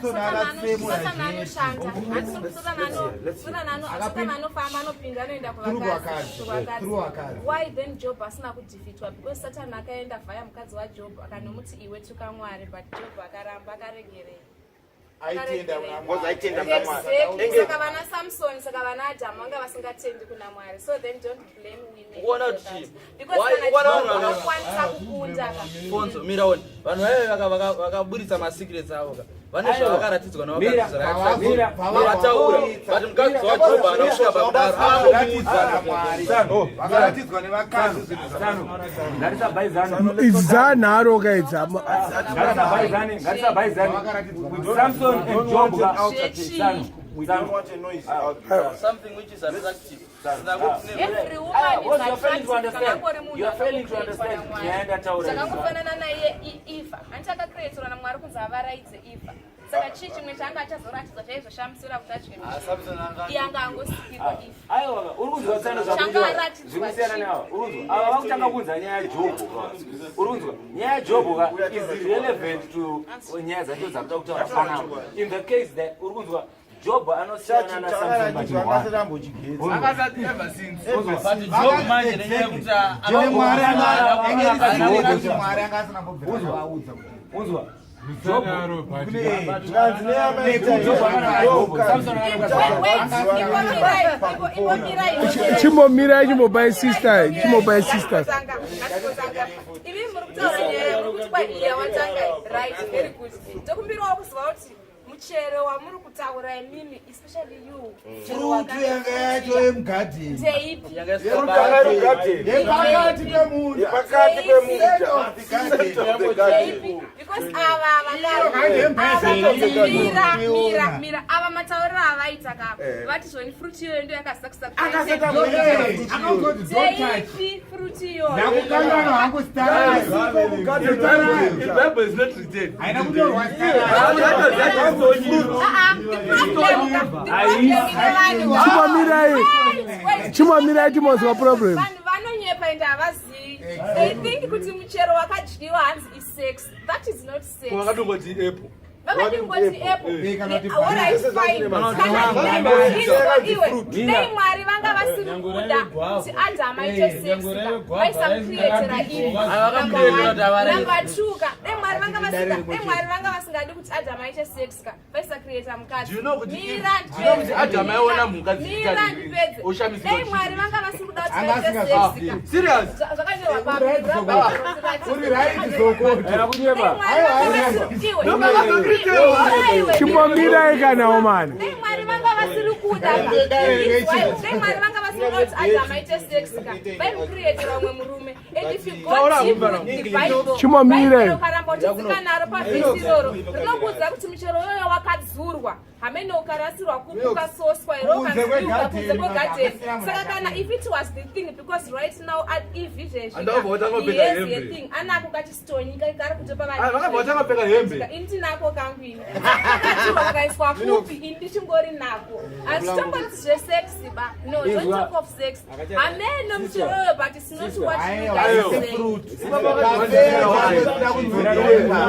Satani anoshanda. Satani anofamba, anopinda, anoenda kuvakadzi. Why then Job asina kudefeatwa? Because Satan akaenda via mukadzi waJob, akanomuti, "Iwe tuka Mwari." But Job akaramba, akaregerera. Aitenda kuna Because aitenda kuna Mwari. Exactly. Saka vana Samson, saka vana Adamu vanga vasingatendi kuna Mwari. So then don't blame women Kuona for kuti that. chii? Because kana Kuona Job vanhu akakwanisa kukunda ka. Fonzo, miraoni vanhu vaive vakaburitsa masecrets avo ka, vane Aiwa. zvavakaratidzwa. Mira, mira. Vataura, but mukadzi waJob haana kusvika pakudaro, angomuudza. Vakaratidzwa nevakadzi zvinhu. Ngatisabhaizane. Idzi dzanharo ka idzi. Ngatisabhaizane, ngatisabhaizane. Samson and Job ka. Zvechii? We don't want a noise out there. Something which is attractive. Sina kuti Every Ah, woman what is you are failing to attractive kana understand. angori munhu You are failing to understand. akacreatwa naMwari. Nyaya ndataura. Zvakangofanana naiye Eva, hanti akacreatwa naMwari kunzi avaraidze Eva? Saka chii chimwe chaanga achazoratidzwa chaizoshamisira kuti adye michero? Iye anga angosikirwa Eva. Aiwa, uri kunzwa tsano Changaratidzwa zvikusiyana chii? neava. Uri kunzwa ava vakutanga kunza nyaya yaJobho ka. Uri kunzwa nyaya yaJobho ka is relevant to nyaya dzacho dzakuda kutaura panapa. In the case that uri kunzwa, Job anosiyana naSamson pachirwara. Akasati ever since. But Job manje, nenyaya yekuti Mwari anga asina kumbobvira vaudza kuti Unzwa, Job zvikanzi neyamaita. Job akana Job, Samson akana. Wait, imbomirai, imbomirai. Chimbomirai, chimbopai sister, chimbopai sisters. Ngatitanga. Imi muri kutaura nyaya, muri kuti kwaiya watanga, right? Very good. Tokumbirawo kuziva kuti muchero wamuri kutaura imimi, especially you, muchero Fruit yanga yacho yemugadheni. Ndeipi? Yepakati pemunda. Pakati pemunda. Center of the garden. Center of the garden. Ndeipi? Because ava Iyo kind yemubhaibheri. ava, mira, mira, mira, ava matauriro avaita ka, vati zvoni fruit iyoyo ndo yakasakisa. Akaseta, akangoti, "Don't touch." Ndeipi fruit iyoyo? Ndakukanganwa hangu zita rayo. The Bible is not written. Haina kunyorwa zita rayo. Ah, ah, the problem ine vanhu. Chimbomirai. Wait, wait. Chimbomirai timozwa problem. Vanhu vanonyepa ende havazivi. They think kuti muchero wakadyiwa hanzi isex. That is not sex. Vakatongoti apple. Vakadingoti apple. Eh, kana kuti Alright, fine. Kana iwe, dei Mwari vanga vasiri kuda kuti Adamu aite sex ka, vaisamucreatera Eve. Vakamucreatera kuti avaraidze. Number two ka, dei Mwari vanga vasingadi kuti Adamu aite sex ka, vaisacreata mukadzi. Do you know kuti Mira, do you know kuti ndipedze. Adamu aiona mhuka Mira, dzichiita ndipedze. oshamisika Dei Mwari vanga vasiri kuda kuti Anga vaite asingazivi. sex ka. Serious? Zvakanyorwa papi? Uri right, Zokoto. Haina kunyepa. Chimbomirai kana omani. Dei Mwari vanga vasiri kuda ka. Dei Mwari vanga vasiri kuda kuti Adamu aite sex ka, vaimucreatera umwe murume. And if you go Taura deep humba. with the Bible, Chimbomirai. Bible ukaramba uchitsika naro pavhesi iroro, rinokuudza kuti muchero uyoyo wakadzurwa, hamene ukarasirwa kupi, ukasoswa here, Kunze ukanziuka kunze kwegadheni, kwegadheni. akasiyana. Saka kana if it was the thing, because right now Eve izvezvi Andabva watanga kupfeka he has hembe. a thing anako kachisitonyika kari kutopa. Ah, vakabva vatanga kupfeka hembe. Ini tinako kangu ini, kakadzurwa kakaiswa kupi, ini ndichingori nako. Hazvitomboti zvesex ba, no, don't talk of sex. Hameno muchero uyo, but it's not what you guys say. Fruit. Let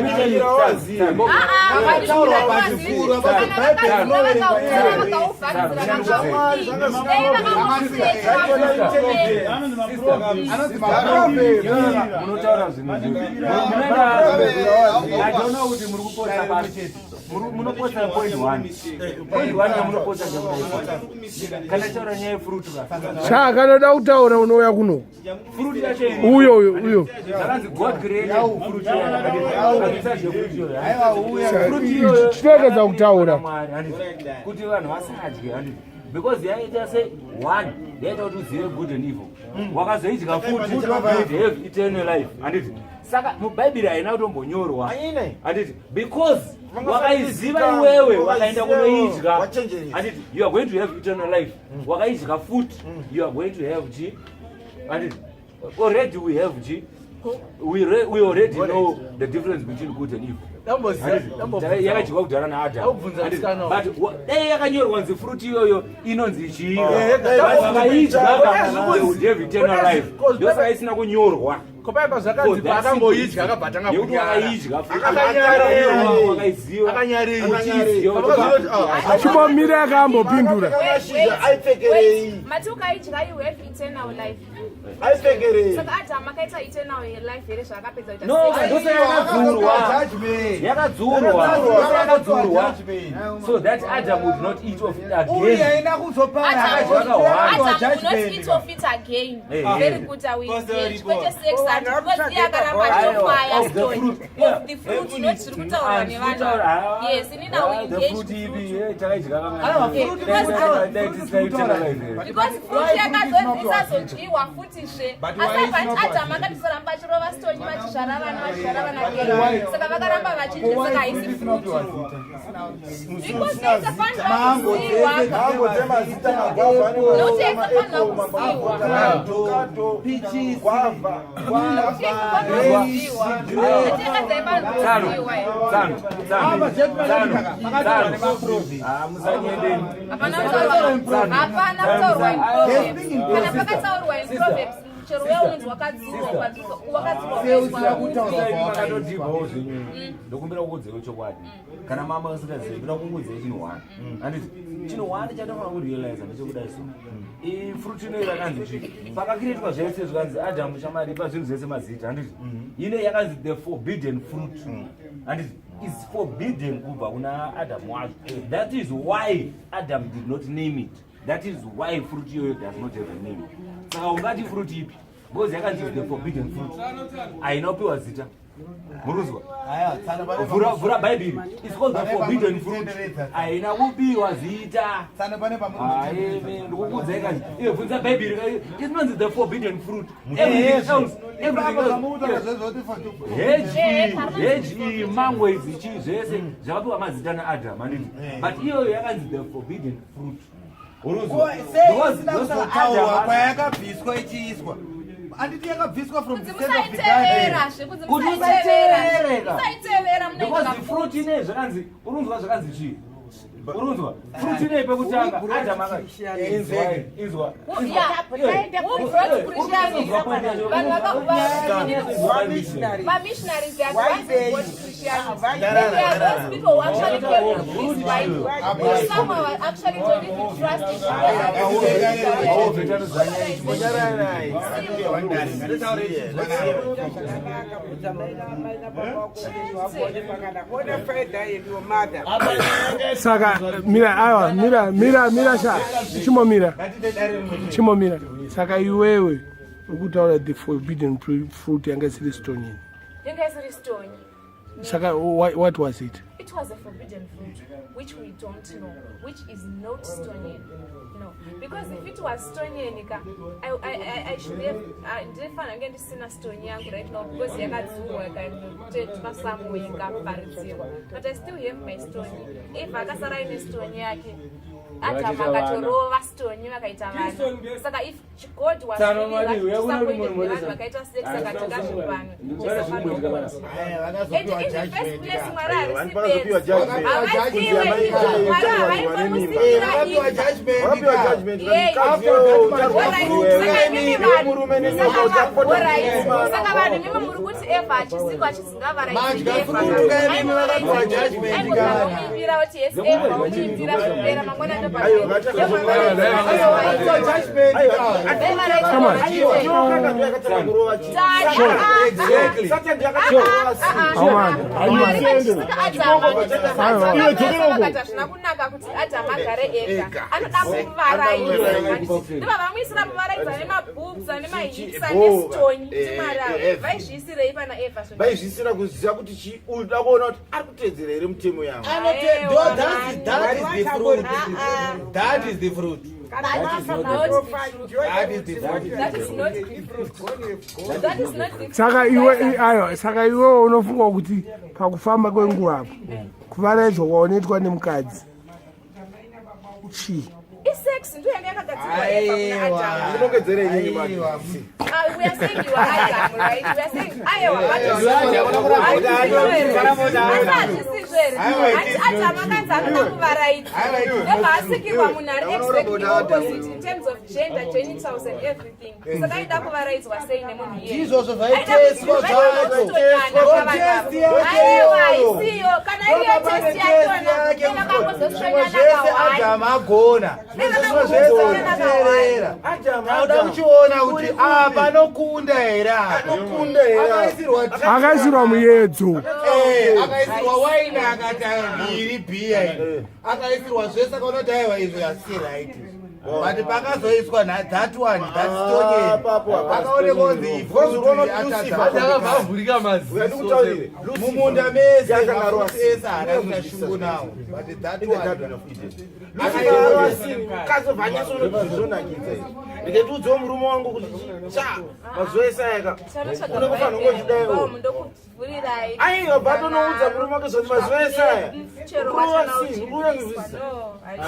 me tell you, Sam, Ah, ah, Vakataurwa pachikuru, kana Bhaibheri rinoverengwa. vakauvharidzira. Anonzi maproverbs. Munotaura zvinhu I don't know kuti muri kupotsa papi. Munopotsa point one. Point one yamunopotsa ndekuti kana taura nyaya yefruit ka, Saka kanoda kutaura unouya kuno. Fruit yacho Uyo, uyo, uyo. zvakanzi God created fruit iyoyo, akabvisa fruit iyoyo. Aiwa, uya. Fruit iyoyo Chinoregedza kutaura. Mwari, handiti, kuti vanhu vasadye, handiti, because yaita se one yaita kuti uzive good and evil. Wakazoidya futi, you'd have eternal life, handiti? Saka mubhaibheri haina kutombonyorwa, handiti, because wakaiziva iwewe, wakaenda kunoidya, Wachenjeresa. handiti, you are going to have eternal life. Wakaidya futi, you are going to have chi, handiti? Already we have chi, we already know the difference between good and evil. Handiti? Yakadyiwa kudhara naAdhamu. Ndakubvunza musikana But dai yakanyorwa nzi fruit iyoyo inonzi chii, Eh, vakaidya eh, have eternal life. Ndosaka isina kunyorwa. Ko paipa zvakanzi paakangoidya akabva atanga Yekuti kunyara. wakaidya Akanyarei. wakaiziva Akanyarei. Uchiiziva kuti Pamakazoona kuti, ah, Chimbomira akambopindura. Mashizha aipfekerei? Mati ukaidya you have eternal life. Aipfekerei? Saka Adam akaita eternal life here zvaakapedza kuita No, sex? ndosaka yakadzurwa. Yakadzurwa. Ndosaka yakadzurwa. So that Adam would not eat of it Uye again. haina kuzopara. Adam Akadya Adam akawanda. will not eat of it again. Eh, eh. Very good are we Pastor engaged. Ribo. Kwete sex Oh, and vanhu because iye akaramba Aiwa, achitofaya of the stone. fruit. Yeah. Of the fruit not zviri kutaurwa And nevanhu. kutaura, Yes, inini I will ah, the engage fruit the ipi, fruit. eh, takaidya Aiwa, Eh, fruit because kutaura, Dai fruit tisina kutaura. eternal life here. Because fruit Why fruit is not yakazozisazodyiwa futizve. But Asi why is abva not Adam akatizoramba achirova stone vachizvara vana vachizvara vana again. Saka vakaramba vachidya Why saka fruit haisi isina fruit. kupiwa zita? Because yaisafanira Mango kuziwa. dzese Mango dzemazita magwavha Nokuti yaisafanira kuziwa. nemavhokado, gwavha. Nokuti yaisafanira kuziwa. Nokuti yakazaifanira Tsano, kuziwa. tsano, tsano, Apa jetu tsano, pakataurwa tsano. nemaproverbs. Ah, musanyendeni. Hapana kutaurwa hapana kutaurwa in Proverbs. Kana pakataurwa in Proverbs, muchero uya unonzi wakadzurwa wakadzurwa Sei usina ukaiswa kutaura mupi. Makatodhibhawo zvenyu. Ndokumbira kukuudzewo chokwadi. Kana mama usingazivi, ndoda kukuudzai chinhu one. Handiti chinhu one chandinofanira kurealiza ndechekudai so. Fruit inoyi rakanzi chii? Pakakiretwa zvese zvikanzi Adam shamari pa zvinhu zvese mazita. Handiti ine yakanzi the forbidden fruit. Handiti is forbidden kubva kuna Adam wacho. That is why Adam did not name it. That is why fruit iyoyo does not have a name. Saka ungati fruit ipi? Because yakanzi is the forbidden fruit. Haina kupiwa zita. Muruzwa. Aya, tsano pane Vhura vhura Bible. It's called the Pane forbidden fruit. pamunotenderedza. Haina kupiwa zita. Tsano pane Hayi, pamunotenderedza. ndikukuudzai kanje. Iwe bvunza Bible kai. Inonzi the forbidden fruit. Everything else, everything Ipapo zvamukutaura else. zvezvoti for Heji, heji, mango idzi chii zvese zvakapiwa mazita naAdam handiti. But iyoyo yakanzi the forbidden fruit. Uruzwa. Sei Because isina those were kuzotaurwa Adam- kwayakabviswa ichiiswa? Handiti yakabviswa from Kunzi the center of the garden. musaiteverazve, kunzi Kuti musaitevera. musaitevereka. Musaitevera Because munoita the fruit ine zvakanzi urunzwa zvakanzi chii? Urunzwa. Fruit ine pekutanga Adam aka. Inzwa. Inzwa. Who- yeah. Who brought Christianity? Vanhu Missionaries, they are the ones who brought Christianity. And they are those people who actually came with this Bible. Who some are actually don't even trust it because Saka mira aiwa mira mira mira sha chimbomira. Chimbomira. Saka iwewe uri kutaura the forbidden fruit yanga isiri stone. Yanga isiri stone. Saka what was it? It was a forbidden fruit, which we don't know, which is not stonian. No, because if it was stonian, I should have, ndinofanira kunge ndisina stone yangu right now because yakadzurwa ikatetwa somewhere ikaparidzirwa. But I still have my stone. If akasara aine stone yake, Adam Vakaita vana. akatorova stone vakaita vana. Saka if God was Tsano really mari, that uya kuna disappointed rimwe nevanhu mureza. vakaita sex Ah, akati ngazvikwane. Zvana zvimwe zvakabara. And in the first place, Mwari Vanhu harisi vakazopiwa benzi. judgment. Havazive izvo. Mwari havaimbomusikira Vakapiwa izvo. judgment. Vakapiwa judgment. Yeah. Mukadzi iwewe ucharwa Alright, iwewe. saka imimi Iwe vanhu- murume nenyoka saka uchapota alright, mukomana. saka vanhu imimi muri kuti Eva achisiko Madya fruit ka imimi vakapiwa judgment ka. achizingavaraimuimbira kuti yes Eva umuimbira zvopera mangwana Aiwa, vachaka- Vakapiwa judgment ka. Come on. Nyoka ndiyo yakatanga kurova chii. Exactly. Satan ndiye akatanga kurova chii. Aumana. Hazvina kunaka kuti Adamu agare ega, anoda kuvaraidza. Ndibva vamuisira muvaraidza nemaboobs nemahips nestoni. Timwari avo vaizviisirei pana Eva zvinhu? Vaizviisira kuziva kuti chii uda kuona kuti ari kutedzera here mutemo yangu. No, that is the fruit. That is the fruit. That is not the truth. That is the fruit. That is not the fruit. That is not the Saka iwe aiwa saka iwewe unofunga kuti pakufamba kwenguva apo kuvaraidzwa kwaunoitwa nemukadzi chii? Isex. Sex ndiyo yanga yakagadzirwa Eva kuna Adamu. Ndinongedzere inini manje. Aiwa. We are saying you are Adam, right? We are saying aiwa, but hazvisizvo here? Ati Adam akanzi anoda kuvaraidza. Ndobva asikirwa munhu ari exactly opposite in terms of gender, genitals and everything. Saka aida kuvaraidzwa sei nemunhu iyeye? Ndizvozvo zvaiteswa zvacho. Test yacho Aiwa, iyoyo. isiyo. Kana iriyo test yachona, Zvimwe zvese Adamu agona, zvimwe zvese akuteerera. Tauda kuchiona kuti apa anokunda here apa. Anokunda here apa. Akaisirwa Akaisirwa muyedzo. Akaisirwa waini akati iri bhiya iyi. Akaisirwa zvese akaona kuti aiwa izvo asi right. But pakazoiswa that one, that stone. Apapo, apapo. Akaonekwa kunzi Because unoona kuti Lucifer- Akavhavhurika maziso. Uyandikutaurire. Mumunda mese Yakanga arova ese haana kuita shungu nawo. But that In the one Garden of Eden. Lucifer arova sin, mukadzi obva anyatsoona kuti zvinonakidza izvi. Ndikatiudzawo murume wangu kuti cha mazuva ese aya Tanotsvaga Unofanira kungochidaiwo. Bhaibheri, ndokuvhurirai. Aiwa, but unoudza murume wake zvoti mazuva ese aya Chero kurova wachana sin, uchibviswa. kurova No, haisi.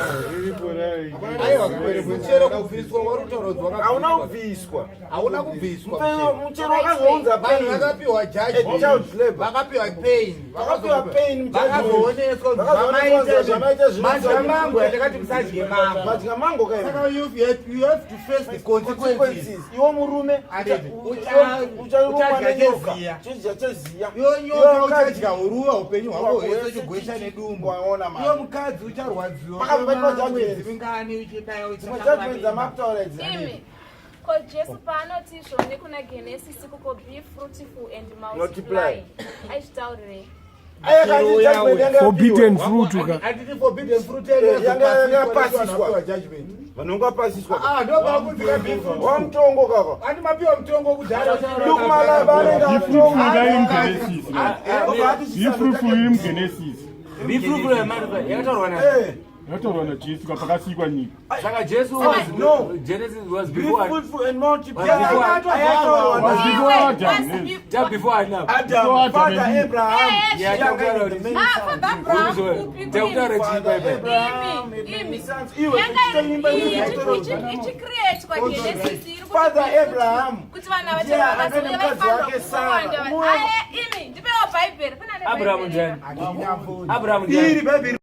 Aiwa, muchero kubviswa warutauro hauna kubviswa. Hauna kubviswa muchero. Muchero wakazounza Vanhu pain. vakapiwa judgment, Child labor. vakapiwa pain, Vakapiwa pain, vakazooneswa kuti Vakazoonekwa kuti zvamaita madya mango yatakati musadye mango. Madya mango kai. Saka you have to face the consequences. Consequences. Iwe murume Anditi, ucharumwa uchadya nenyoka. cheziya. Chidya cheziya. Iwe nyoka uchadya uruwa upenyu hwako hwese uchigwesha nedumbu. Waona manje. Iwe mukadzi ucharwadziwa. Pakabva judgments. Mwedzi mingani uchidai Dzimwe judgments dzamakutaura idzi. Imi, ko Jesu paanoti izvoni kuna Genesis kuko be fruitful and multiply, aizvitaurirei? Aya kanti judgment yanga Forbidden yapiwa. fruit ka. Anditi forbidden fruit Yanga yapasiswa. yanga judgment. Vanhu vangapasiswa. Ah, ndo pakunzi ka be fruitful. Wamutongo kaka. Andi mapiwa mutongo kudhara. Luke Malaba anenge amutongo. Mugenesis. Ifruitful iri muGenesis. Be fruitful and multiply yakataurwa na Yataurwa naJesu kapakasikwa nyika. Saka Jesu was No. Genesis was Be before fruitful and multiply. Was before- Ayataurwa Was na- before Iwe, Adam. was yes. just before Adam. Adam, Before Adam Father and Eve. Abraham. Eh, Yeah, Yanga takutaura the kuti- many Ah, sons. Father Abraham, kupi Takutaura kupi? chii Bhaibheri? Abraham, Imi, imi. sons. Iwe, Yanga chitoimba iri- ichi- ichicreatwa Genesis iri kuti Father be fruitful. Abraham. Kuti vanhu ava Ndiye chero akane vakazouya mukadzi vaifanirwa wake Sarah. kuwanda. Muwe- Aye, imi, ndipewo Bhaibheri. Pane ane Abraham Bhaibheri? ndiani? Abraham ndiani? Iri Bhaibheri.